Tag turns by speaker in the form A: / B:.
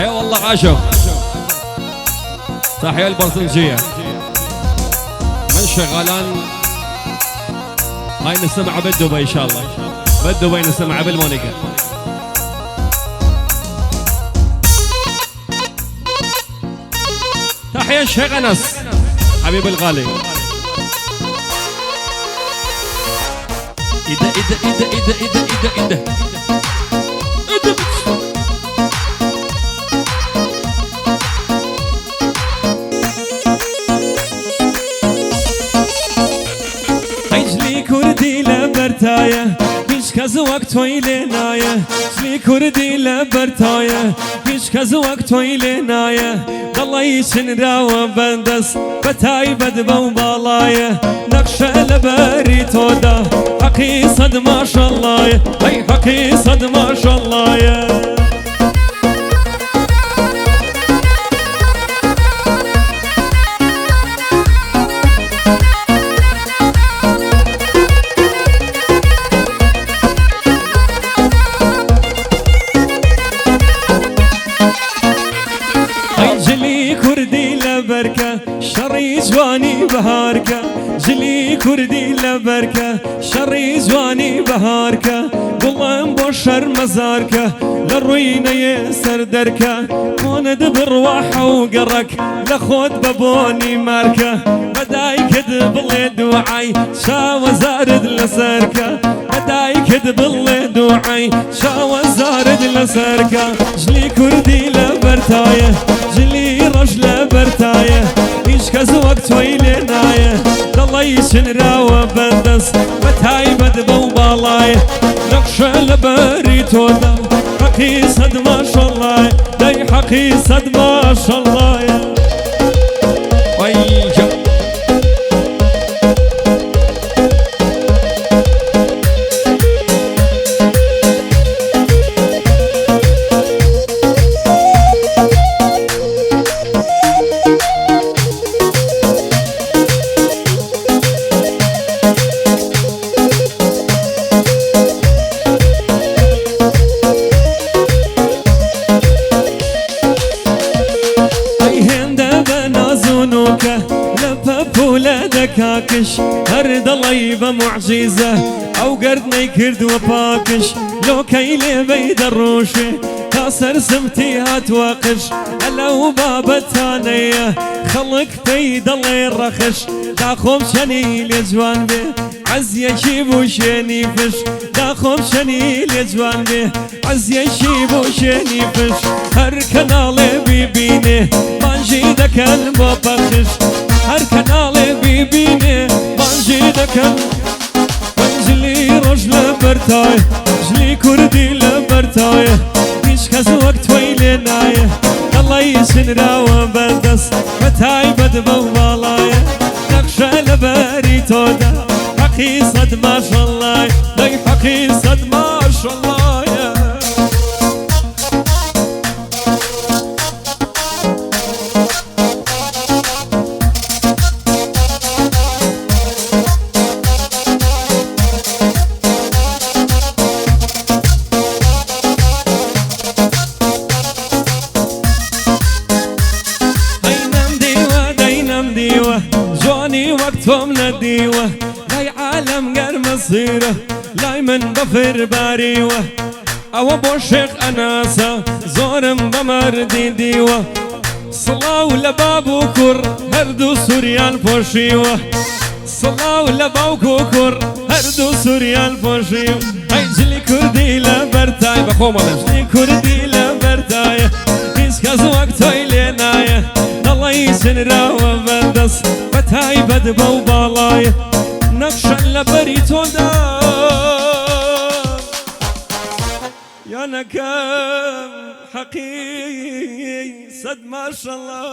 A: حيا والله عاشو. تحية البرزنجية من شغالان. هاي نسمع بالدبي ان شاء الله، بالدبي نسمع بالمونيكا. تحية الشيخ انس حبيب الغالي. ايه ده ايه ده ايه ده ايه ده ايه ده ايه ده ايه ده ايه ده.
B: ئەی جلی کوردی لە بەرتایە، هیچ کەس وەک تۆی لێ نایە. جلی کوردی لە بەرتایە، هیچ کەس وەک تۆی لێ نایە. دەڵی چنراوە بەندەست بە تایبەت بەو باڵایە. نەخشە لە بەری تۆدا حەقی سەد ماشەڵڵایە، ئەی حەقی سەد ماشەڵڵایە. ئەی جلی کوردی لەبەرکە، شەڕی جوانی بەهارکە. جلی کوردی لەبەرکە، شەڕی جوانی بەهارکە. گوڵم بۆ شەرمەزارکە، لە ڕووی نەیێ سەر دەرکە. کۆنت بڕوا حەو گەڕەک، لە خۆت بە بۆنی مارکە. بە دایکت بڵێ دوعای چاوەزارت لەسەرکە، بە دایکت بڵێ دوعای چاوەزارت لەسەرکە. جلی کوردی لەبەرتایە، جلی ڕەش لەبەرتایە، هیچ کەس وەک تۆی لێ نایە. دەڵی چنراوە بەندەست بە تایبەت بەو باڵایە. نەخشە لەبەری تۆدا حەقی سەد ماشەڵڵایە، دەی حەقی سەد ماشەڵڵایە.
A: وەیجا.
B: ئەی هێندە بە نازونوکە لە پەپولە دەکاکش، هەر دەڵی بە معجیزە ئەو گەردنەی کردووە پاکش. لۆکەی لێبەی دەڕۆشێ تا سەر سمتی هاتووە قش. ئەلەو بابەتانەیە خەڵک پێی دەڵێ ڕەخش. داخۆم چەنی لێ جوان بێ عەزیەکی بوو شێنی فش. داخۆم چەنی لێ جوان بێ عەزیەکی بوو شێنی فش. هەر کەناڵێ بیبینێ بانگی دەکەن بۆ پەخش. هەر کەناڵێ بیبینێ بانگی دەکەن. جلی ڕۆژ لە بەرتایە، جلی کوردی لە بەرتایە، هیچ کەس وەک تۆی لێ نایە. دەڵی چنراوە بەردەست بە تایبەت بەو باڵایە. نەخشە لەبەری تۆدا حەقی سەد ماشەڵڵایە، دەی حەقی سەد ماشەڵڵایە. ئەی نەمدیوە دەی نەمدیوە جوانی وەک تۆم نەدیوە. لای عالەم گەرمە سیرە، لای من بەفر باریوە. ئەوە بۆ شێخ ئەناسە زۆرم بە مەردی دیوە. سڵاو لە باب و کوڕ هەردوو سووریان پۆشیوە. سڵاو لە باوک و کوڕ هەردوو سووریان پۆشیوە. ئەی جلی کوردی لە بەرتای بە خۆمەڵێم، جلی کوردی لە بەرتایە، هیچ کەس وەک تۆی لێ نایە. دەڵی چنراوە بەردەست بە تایبەت بەو باڵایە. نەخشە لەبەری تۆدا یانەکەم حەقی سەد ماشەڵڵا.